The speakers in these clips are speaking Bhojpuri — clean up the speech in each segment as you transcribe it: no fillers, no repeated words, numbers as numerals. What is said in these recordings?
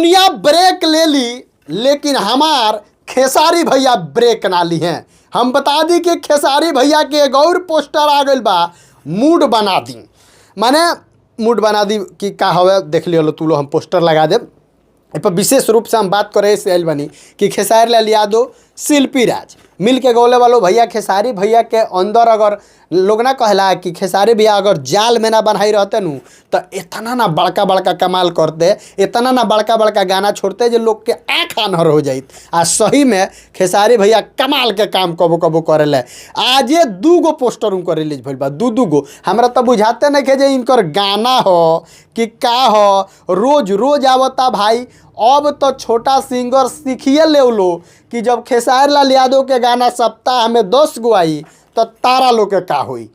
दुनिया ब्रेक ले ली, लेकिन हमार खेसारी भैया ब्रेक ना ली हैं। हम बता दी कि खेसारी भैया के एगो और पोस्टर आ गइल बा, मूड बना दी, माने मूड बना दी कि का हवे देख लियो तू लो, हम पोस्टर लगा देब। ए पर विशेष रूप से हम बात करे से आयल बनी कि खेसारी लाल यादव शिल्पी राज मिल के गौले वालों भैया खेसारी भैया के अंदर अगर लोग ना कहला कि खेसारी भैया अगर जाल में ना बनाई रहते नु तो इतना ना बड़का बड़का कमाल करते, इतना ना बड़का बड़का गाना छोड़ते जो लोग के आँख आन्हर हो जाइत। आ सही में खेसारी भैया कमाल के काम कबो कबो करेले। आजे 2 गो पोस्टर उनकर रिलीज भइल बा, दू दू गो। हमरा तो बुझाते नहीं के जे इनकर गाना हो कि का हो, रोज रोज आवता भाई। अब तो छोटा सिंगर सीखिए ले लो कि जब खेसारी लाल यादव के गाना सप्ताह में 10 गो आई तो तारा लोग के का होई।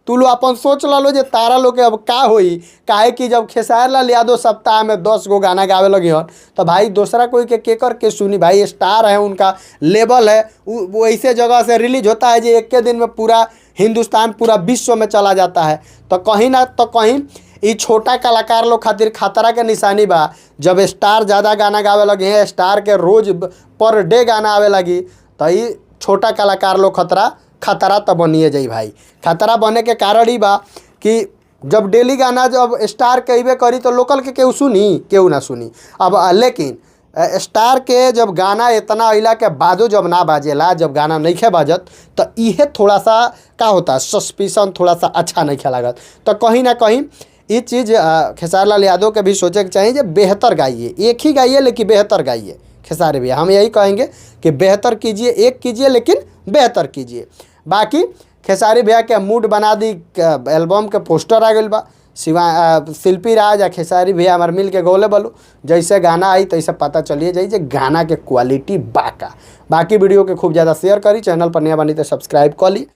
तू लोग अपन सोच लो जे तारा लोग के अब का होई, काहे कि जब खेसारी लाल यादव सप्ताह में 10 गो गाना गावे लगी हन तो भाई दूसरा कोई के केकर के सुनी। भाई स्टार है, उनका लेवल है, वो ऐसे जगह से रिलीज होता है जो एक के दिन में पूरा हिंदुस्तान पूरा विश्व में चला जाता है। तो कहीं ना तो कहीं ई छोटा कलाकार लोग खातिर खतरा के निशानी बा। जब स्टार ज़्यादा गाना गावे लगे हैं, स्टार के रोज पर डे गाना आवे लगी, तो ई छोटा कलाकार लोग खतरा खतरा तो बनिए जाई भाई। खतरा बने के कारण ई बा कि जब डेली गाना जब स्टार के अइबे करी तो लोकल के केहू सुनी? केहू ना सुनी। अब लेकिन स्टार के जब गाना इतना अइला के बादो जब ना बाजेला, जब गाना नइखे बाजत, तो इहे थोड़ा सा का होता सस्पिशन, थोड़ा सा अच्छा नइखे लागत। तो कहीं ना कहीं ई चीज़ खेसारी लाल यादव के भी सोचे के चाहिए जे बेहतर गाइए, एक ही गाइए लेकिन बेहतर गाइए। खेसारी भैया हम यही कहेंगे कि बेहतर कीजिए, एक कीजिए लेकिन बेहतर कीजिए। बाकी खेसारी भैया के मूड बना दी एल्बम के पोस्टर आ गइल बा। शिवा शिल्पी राज आ खेसारी भैया हमार मिल के गौले बलू। जैसे गाना आई तैसे पता चलिए जाई जे गाना के क्वालिटी बा का। बाकी वीडियो के खूब ज़्यादा शेयर करी, चैनल पर नया बनी तो सब्सक्राइब कर ली।